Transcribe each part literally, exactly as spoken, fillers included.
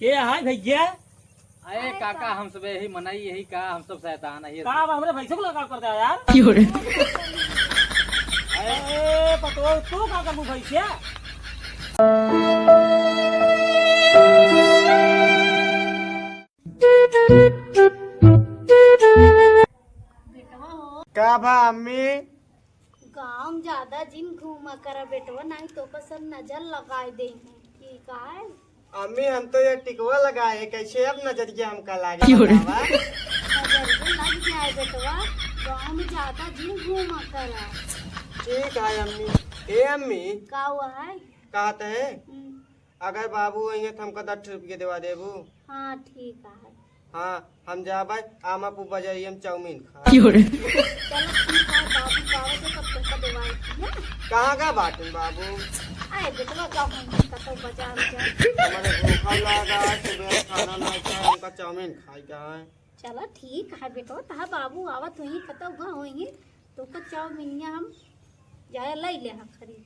के है भैया? अरे काका, हम सब यही मनई, यही का, हम सब शैतान है, ये का सब। अब हमरे भैंसों को लगा कर दे यार। क्यों रे? अरे पतोह, तू का करू भैंसिया? बेटवा हो। का भा अम्मी? गाँव में ज्यादा जिन घूमा करा बेटवा, नहीं तो ओकर सब नजर लगाए दे हैं। की का है? अम्मी, हम तो ये टिकवा लगाए, कैसे अब नजरिया हमका लागे क्यों रे? बतावा? नजर तो लग जाए बेटवा, गाँव में ज्यादा जिन घूमा करा। ठीक है अम्मी। ए अम्मी। का हुआ है? कहत है, हम्म। अगर बाबू अइहें तो हमका दस रुपये देवा देबू? हाँ, ठीक है। हाँ, हम जाबे, आमा पू बजरिया में चाउमीन खा। क्यों रे? चलो ठीक है, बाबू का आवत है, तब तुमका देवाई थी ना। कहाँ का बाटन बाबू? अरे बेटवा, का हम कतौ बाजार उजार। हमारे भूखा लागा, सुबह खाना ना खाए, हमका चाउमीन खाए का है। चलो ठीक है बेटवा, तहा बाबू आवत हुई, कतौ गा हुई, तो का चाउमीनिया हम जाए लाई ले हाँ खरीद।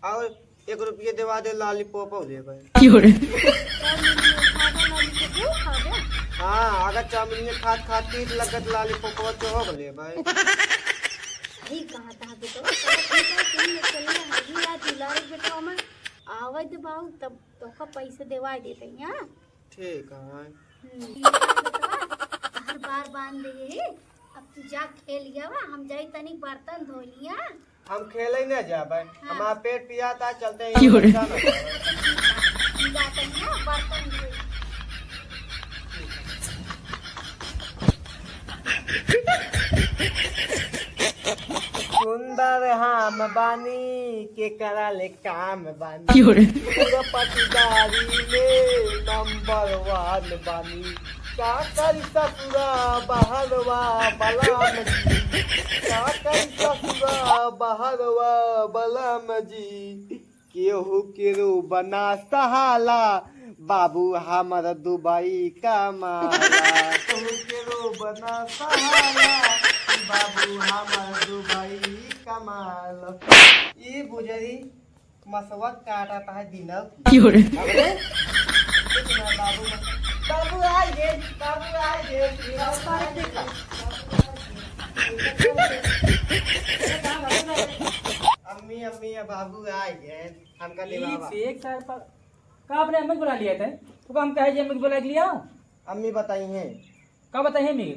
और एक रुपये देवा दे, लॉलीपॉप और लेबै। क्यों रे? चाउमीन खाबे, लॉलीपॉप खाबे? हाँ, अगर चाउमीन खात खात तीत लगत लॉलीपॉप चोहक लेबै। सही कहा था बेटवा, चलो ठीक है, तुम लोग चलिए, हम भी आज दुलारे बेटवा में आवे दे बाबू, तब तोका पैसे देवाए देते हैं, हाँ? ठीक है। हम्म, ठीक है बेटवा, तोहर बार बांध दे। अब तू जा खेल लिया वा, हम जाई तनी बर्तन धो लिया। हम खेले न जाबे, हाँ। हमार पेट पियाता, चलते हैं। क्यों रे? बर्तन धो। जाते हैं ना, बर्तन धो। सुंदर हम बानी, केकरा ले काम बानी। क्यों रे? पूरा पटीदारी में नंबर वन बानी। का करी ससुरा बहरवा बलम जी, का करी ससुरा बहरवा बलम जी। केहू केरो बना सहाला, बाबू हमर दुबई कमाला। केहू केरो बना सहाला, बाबू हमर दुबई कमाला। ई बुजरी मसवा काटत है दिनौ की। क्यों रे? अरे, कुछ ना, बाबू मस-, बाबू आइ गे, बाबू आइ गे, बाबू आइ गे। अम्मी, अम्मी, बाबू आइ गे, हमका ई देवावा। एक साल पर का अपने अम्मी को बुला लिया था? तो हम कहे जी अम्मी को बुला लिया? अम्मी बताई हैं। का बताई हैं अम्मी?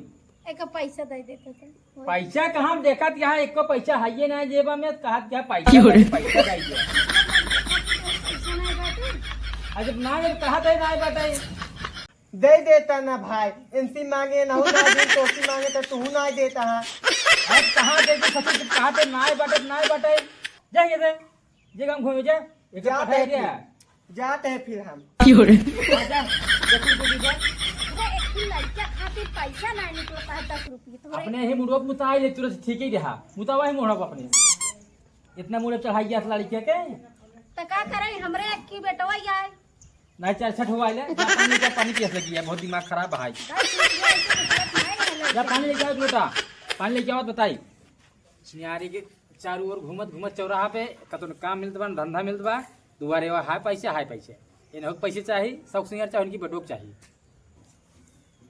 एक पैसा दे देते थे। पैसा कहाँ हम देखत, यहाँ एको पैसा है ये ना जेबा में, कहत क्या पैसा क्यों रे? दे, पैसा दे दिया। पैसा नहीं बाटे। अरे जब ना, जब कहा थे ना बाटे। दे देता ना भाई, इनसे मांगे ना हो ना दे, तो सी मांगे तो तू ना देता है। अब कहाँ दे दे ससुर, जब कहा थे ना बाटे, ना बाटे। जाइए थे। जे हम घूमे जा, एक जात पठाई है दे। फिर, जात है फिर हम। क्यों रे? आजा, देखो तो दीदी। अरे, एक ही लड़का खातिर पैसा ना निकलता है, दस रुपये थोड़े। अपने ही मुड़वा मुताई ले, तुरंत ठीक ही रहा। मुतावा ही मुड़वा अपने। इतना मुड़वा चढ़ाई गया लड़के के। तो का करे, हमरे एक की बेटवा ही आए। नहीं, चार छठ हुआ ले। जा पानी लेके, पानी पियास लगी है, बहुत दिमाग खराब है भाई। दस रुपये से मतलब नहीं है लड़के। जा पानी लेके आओ एक लोटा। पानी लेके आओ, बताई। छिनारी के चारों ओर घूमत घूमत चौराहा पे कतनो काम मिलत बा, धंधा मिलत बा, दुआरे वा हाय पैसे, हाय पैसे। इनको पैसे चाही, शौक सिंगार चाही, इनकी बटोक चाही।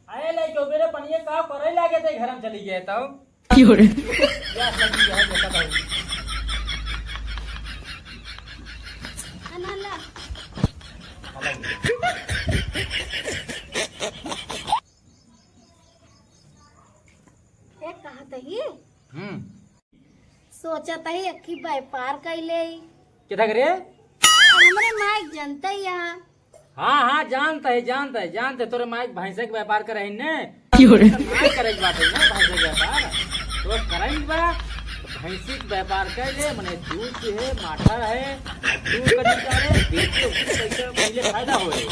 आए ले जो मेरे पनिये का करे लागे थे, घर में चली गए तब। क्यों रे? प्यास लगी है, देखा था। अनला। ए, कहा तही? हम्म। सोचत ही अक्की व्यापार कैले। केथा करे? हमरे माइक जनते ही यहाँ। हाँ, हाँ, जानत है, जानत है, जानत है। तोरे माइक भैंसे के व्यापार करे है ने? क्यों रे? तो माइक करे के बात है ना, भैंसे के व्यापार। तो करे के बा, भैंसी के व्यापार कैले, मने दूध है, माठा है, दूध का निकाले, बेचे, उससे पैसे पहले फायदा होए।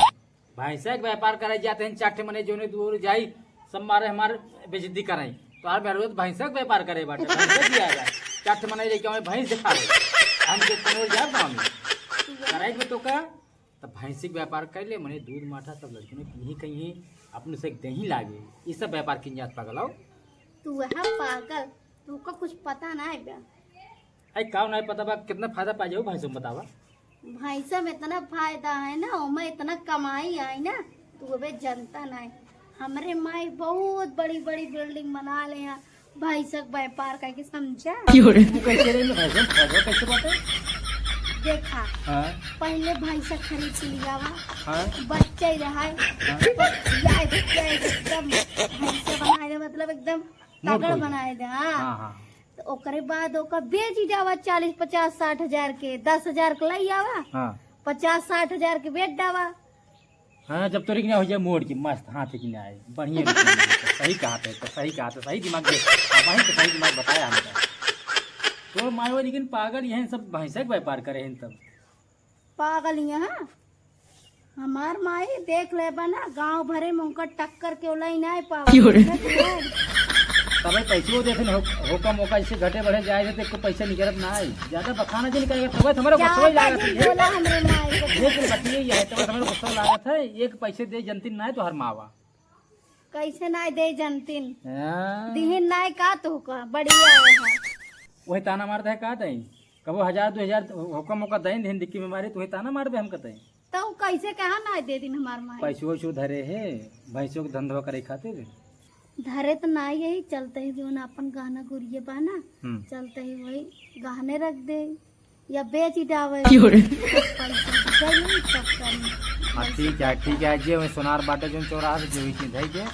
भैंसा के व्यापार करे जाते हैं, चार ठे मने जोने दूर जाई, सब मारे हमार बेइज्जती कराई। तो हर मेहरुआ तो भैंसा के व्यापार करे बाटे, भैंसा दिया जाए। चार ठे मने लेके आवे, भैंस दिखावे। हम तो कोनो जाए गाँव में। करे में तो का? तब भैंसी के व्यापार कर ले, मने दूध माठा सब लड़के में पीही कहीं, अपने से दही लागे। ये सब व्यापार किन जात पागल हो। तू वह पागल, तू का कुछ पता ना है बे। अरे का नहीं पता बा, कितना फायदा पा जाऊ भैंसों में बतावा। भैंसा में इतना फायदा है ना, ओमे इतना कमाई है ना। तू अबे जनता नाहीं, हमरे माई बहुत बड़ी बड़ी building बना ले हैं, भैंसक व्यापार करके, समझा? क्यों रे? तू कैसे रे, भैंसक, भैंसक कैसे बाटे? देखा, हाँ। पहले भैंसक खरीद के लियावा, हाँ। बच्चा ही रहा है, हाँ। बच्चा एकदम भैंसा बनाए दे, मतलब एकदम तगड़ बनाए दे, हाँ। हाँ, हाँ। तो ओकरे बाद ओकर बेच ही जावा, चालीस, पचास, साठ हजार के, दस हजार के लई आवा, हाँ। पचास, साठ हजार के बेच डावा। हाँ, जब तोरी के ना हो जाए मोड़ के मस्त हाथ के ना आए, बढ़िया रुपया मिले। तो सही कहा थे, तो सही कहा थे, सही दिमाग दे, आप वहीं तो सही दिमाग बताया हमका। तोर माई, लेकिन पागल, यही सब भैंसा के व्यापार करे हैं तब। पागल यहाँ, हमार माई देख ले बना, गांव भरे में उनका टक्कर के उलाई ना पावा। क्यों रे? तबे पैसो देते न, हो, होका मोका जैसे घटे बढ़े जाए थे, तो एको पैसा निकलत ना आई। ज्यादा बखाना जो निकलेगा, तबे तो हमारा गुस्सा ही ज्यादा लागत है। बोला हमरे माई को। ये तो बतिये ही है, तबे तो हमारा गुस्सा लागत है। एक पैसे दे जनती ना है तो हर मावा। कैसे ना दे जनतीन? हाँ। दिहिन ना का तो का, बढ़िया है। वही ताना मारता है का तई? कबो हजार, दो हजार होका मोका दे दिहिन, डिक्की में मारी, तो वही ताना मारबे हम कतई। तो उ कैसे कहा ना दे दिन हमार माई? पैसो वैसो धरे है, भैंसों के धंधवा करे खातिर। धरे तो ना यही चलते ही जो ना अपन गहना गुरिये बा ना, हम्म। चलते ही वही गहने रख दे या बेच ही डावे। क्यों रे? पैसा दे नहीं तब करी। हाँ, ठीक है, ठीक है, जे वही सोनार बाटे जोन चौराहा से, जो भी चीज है के,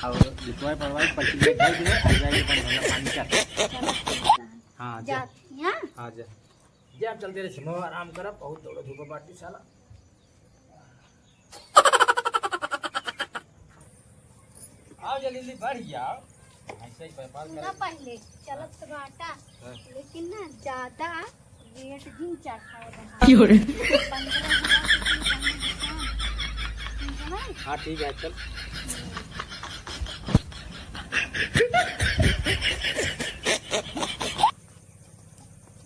और बिकवाई पड़वाई पच्चीस ले दे दे, आ जाए अपन धंधा पानी कर। चलो, ठीक है। हाँ, जा। जाती हैं। हाँ, जा। जा, चलते रहे, छिमो आराम करब, बहुत दौड़ धूप बाटी साला। आओ जल्दी जल्दी बढ़ जाओ। ऐसे ही व्यापार सुना करो। पहले चलत तो बाटा, हाँ। लेकिन ना ज्यादा रेट जिन चढ़ाए रहा। क्यों रे? पंद्रह हजार के कुछ हमने दुकान। ठीक है ना? हाँ, ठीक है, चल।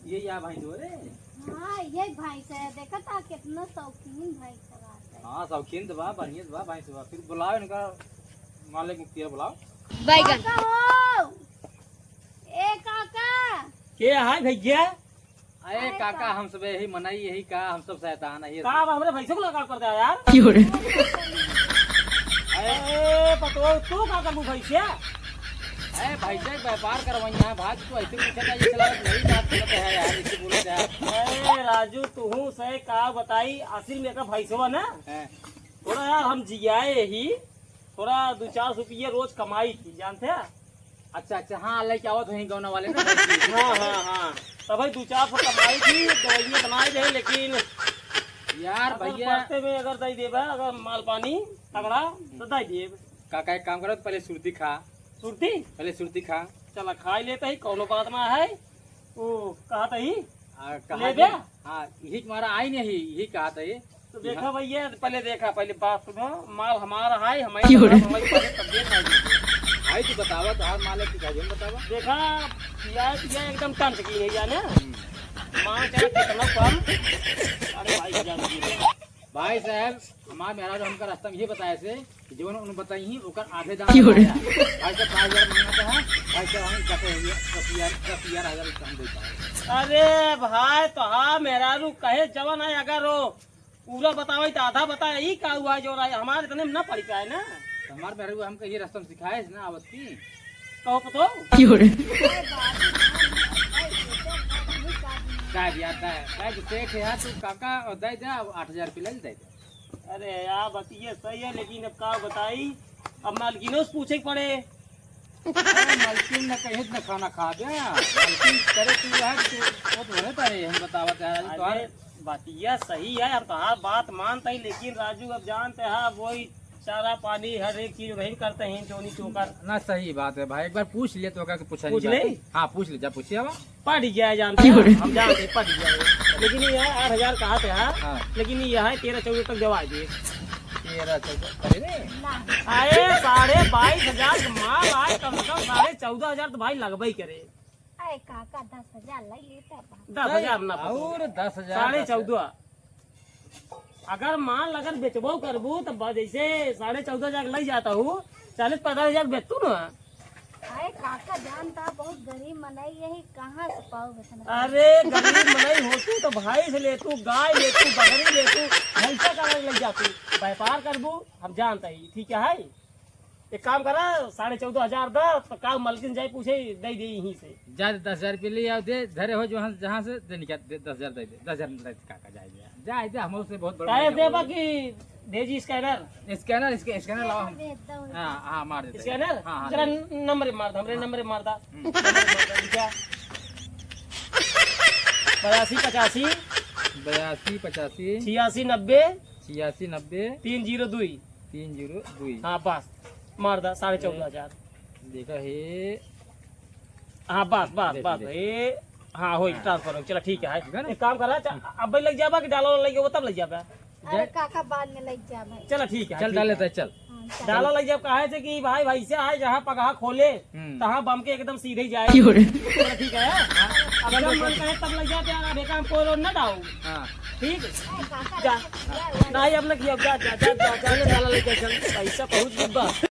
ये या भैंस हो रे? हाँ, ये भैंस है। देखा था कितना शौकीन भैंस है। हाँ, शौकीन तो बा, बढ़िया तो बा भैंस बा। फिर बुलाओ इनका मालिक मुखिया बुलाओ। बैगन। काका हो, ए काका। के है भैया? अरे अरे काका, का- हम सब यही मनई, यही का, हम सब शैतान है, ये का सब। अब हमरे भैंसों को लगा कर दे यार? क्यों रे? अरे पतो, तू का करबू भैंसिया? अरे भैंसे के व्यापार करवाई है, भाग तू ऐसे पूछे का, ये चला नहीं बात करते हैं यार, इसे बोलते हैं। अरे राजू, तू से का बताई, असल में का भैंसवा ना, हैं। थोड़ा यार हम जियाए ही, थोड़ा दो चार सौ रुपये रोज कमाई थी, जानते हैं? अच्छा, अच्छा, हाँ, लेके आवत वहीं गौना वाले ना। हाँ, हाँ, हाँ। तो भाई, दो चार सौ कमाई थी, दवाइयाँ बनाए रहे, लेकिन यार अगर भैया। पड़ते में अगर दे देबा, अगर माल पानी तगड़ा, तो दे देब। काका, एक काम करो, पहले सुरती खा। सुरती? पहले सुरती खा। चला, खाई लेते ही, कौनो बात ना है। ओ, कहा तही? आ, कहा लेबे? हाँ, यही तुम्हारा आई नहीं, यही कहा तही। तो देखा भैया, पहले देखा, पहले बात सुनो, माल हमारा है, हमारे क्यों रे? हमारे पास तब देख आएंगे। भाई, तू बतावा, तोहार माल है, तू भाई, हम बतावा। देखा, पिया, पिया एकदम टंच की नहीं जाने। हम्म। माल चला कितना कम। अरे भाई, जान दीजिए। भाई साहब, हमार मेहरारू हमका रास्ता में ये बताए से कि जवन उन बताई ही, ओकर आधे दाम क्यों रे? बताया। भाई साहब, पाँच हजार मांगत है, भाई साहब, हम कटे हुए दस हजार, दस हजार, हजार रुपया हम देता है। अरे भाई, तो हाँ, मेहरारू कहे जवन है, अगर वो पूरा बतावे तो आधा बताए, ई का हुआ जो रहा है, हमारे इतने में ना पड़ पाए ना। तो हमार मेहरारू हमका ये रास्ता में सिखाए से ना आवत की। कहो पतो? क्यों रे? का दिया, का, का जो सेठ है, तू काका, और दे दे, अब आठ हजार रुपया ले दे दे। अरे यार, बतिये सही है, लेकिन अब का बताई, अब मालकिनों से पूछे के पड़े। अरे, मालकिन न कहे न खाना खा दे, मालकिन करे तू है कि वो तो है तारे, हम बतावत है, आज तो अरे, हर बतिया सही है, हम तोहार बात मानते ही, लेकिन राजू अब जानते हैं, वही चारा पानी हर एक चीज वही करते हैं, चोनी चोकर। ना, सही बात है भाई, एक बार पूछ ले तो ओका के पूछा पूछ नहीं ले? जाती। हाँ, पूछ ले, जा पूछिए अब। पड़ जाए जानते हैं, क्यों रे? हम जानते हैं, पड़ जाए। लेकिन ये है, आठ हजार कहा थे, हाँ? हाँ। लेकिन ये है, तेरह चौदह तक दवा दिए। तेरह चौदह, अरे रे। आए, साढ़े बाईस हजार के माल आए, कम से कम साढ़े चौदह हजार तो भाई लगबे ही करे। अरे काका, दस हजार ले लेता है। दस हजार ना पकड़ो। और दस हजार साढ़े चौदह। अगर माल अगर बेचबो करबू, तो ब-, जैसे साढ़े चौदह हजार ले जाता हूँ, चालीस पैंतालीस हजार बेचतू ना। अरे काका, जान त ह बहुत गरीब मनई, यही कहाँ से पाऊ बेचना? अरे गरीब मनई होतू तो भाई से लेतू, गाय लेतू, बकरी लेतू, भैंसा का लग जातू, व्यापार करबू, हम जानत ही, ठीक है? एक काम करा, साढ़े चौदह हजार द, तो का मलकिन जाए पूछे, दे दे यहीं से। जा दे, दस हजार रुपये ले आओ, दे, धरे हो जहाँ, जहाँ से, दे निकाल, दे, दस हजार दे दे, दस हजार ले काका, जाए दे, जाए दे, हम उससे बहुत बड़ा काहे नहीं देबा हो। कि भेजी स्कैनर? स्कैनर, इसके स्कैनर लाओ हम। भेज दो। हाँ, हाँ, मार देते हैं। स्कैनर? हाँ, हाँ, जरा दे। नंबर मार दा, हमरे हाँ। नंबर मार दा। हम्म। नंबर मार दा, लिखा। बयासी पचासी। बयासी पचासी। छियासी नब्बे। छियासी नब्बे। तीन जीरो दुई। तीन जीरो दुई। हाँ, बस। मार दा, साढ़े चौदह हजार। देखा हे। हाँ, बस, बस, देखो, बस, देखो। ए, हाँ, होई, हाँ। ट्रांसफर होई, चला, ठीक है। हाँ, है ना? एक काम करा, चा-, अब भाई लग जाबा कि डाला वाला लग जाबा, तब लग जाबा? अरे जा- काका, बाद में लग जाबा। चला, ठीक है, चल, ठीक डाल है। लेते हैं, चल। हाँ, चल। डाला लग जाबा, काहे से कि भाई, भाई से आए, जहाँ पगहा खोले, हम्म। तहाँ बम के एकदम सीधे ही जाए। क्यों रे? चला, ठीक है। हाँ, अब चल, जब चल। मन कहे, तब लग जाते हैं, अब एक काम कोई रोड ना डाओ। हाँ। ठीक? अरे काका, जा। रख दिया हुआ है। नहीं, अब ना किया, जा, जा, जा, जा, जा, डाला लग जा, चल। पैसा बहुत डूबा।